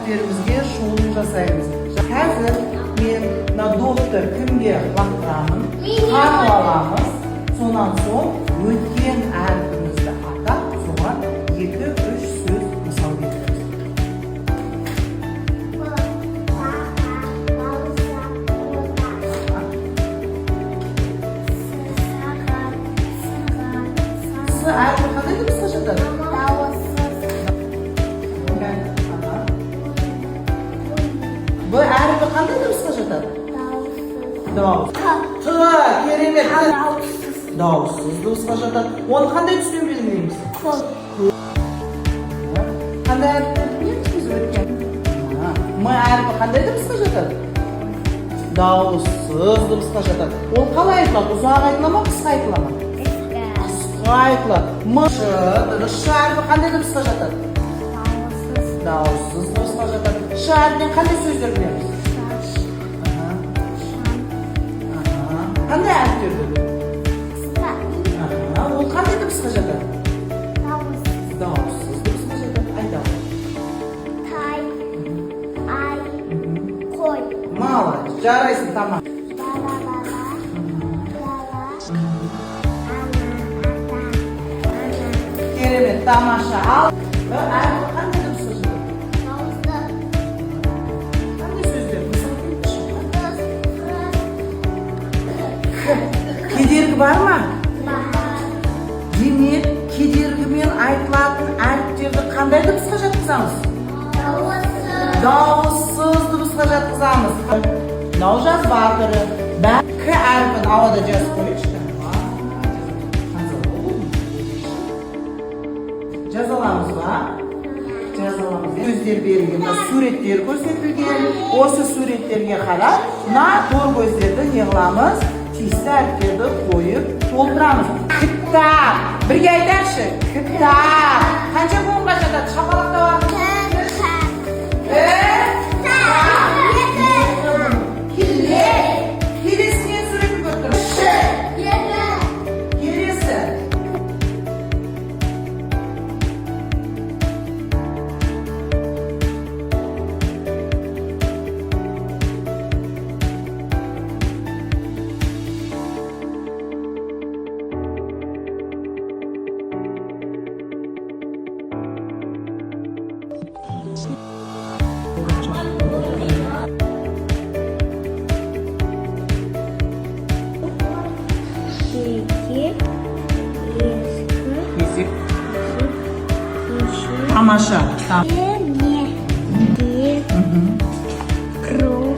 Әріптерімізге шолу жасаймыз. Қазір мен мына допты кімге лақтырамын, танып аламыз. Сонан соң өткен әрпімізді атап, соған екі үш сөз мысал келтіреміз. Б, бақа, бауырсақ, бота. С, сағат, сырға, С әрпі қандай дыбысқа жатады? Дауыссыз. Аха. Б әрпі қандай дыбысқа жатады? Дауыссыз. Дауыс. Т. Т, керемет. Дауыссыз. Дауыссыз дыбысқа жатады. Оны қандай түспен белгілейміз? Көк. Қандай әріптерді білеміз біз өткен? М әрпі қандай дыбысқа жатады? Дауыссыз дыбысқа жатады. Ол қалай айтылады? Ұзақ айтыла ма, қысқа айтыла ма? Қысқа. Қысқа айтылады. М, Ш, дұрыс. Ш әрпі қандай дыбысқа жатады? Дауыссыз. Дауыссыз дыбысқа жатады. Ш әрпінен қандай сөздер білеміз? Шаш. Аха. Шам. Аха. Қандай әріптерді білеміз? Қысқа. Аха. Ол қандай дыбысқа жатады? Дауыссыз. Дауыссыз дыбысқа жатады. Айтамын. Тай. Ай. Қой. Молодец. Жарайсың, тамам. Бала, бала. Бала. Ана, ата, ана. Керемет, тамаша. Ал Б әрпі қандай дыбысқа жатады? Дауысты. Қандай сөздер? Мысал келтірші. Қыз, қыз. Кедергі бар ма? Бар. Демек, кедергімен айтылатын әріптерді қандай дыбысқа жатқызамыз? Дауыссыз. Дауыссыз дыбысқа жатқызамыз. Мынау жазба түрі. К әрпін ауада жазып қояйықшы. Ханзада, жаза аламыз ба? Жаза аламыз. Сөздер берілген, мына суреттер көрсетілген. Осы суреттерге қарап, мына тор көздерді не қыламыз? Тиісті әріптерді қойып толтырамыз. Кітап. Бірге айтайықшы. Кітап. Қанша буынға жатады? Шапалақтап. Бір. Келесі не суретін көріп тұрмыз? Ш. Келесі. Жеке, ескі, Есек. кеше, Тамаша. кеме, де, кру,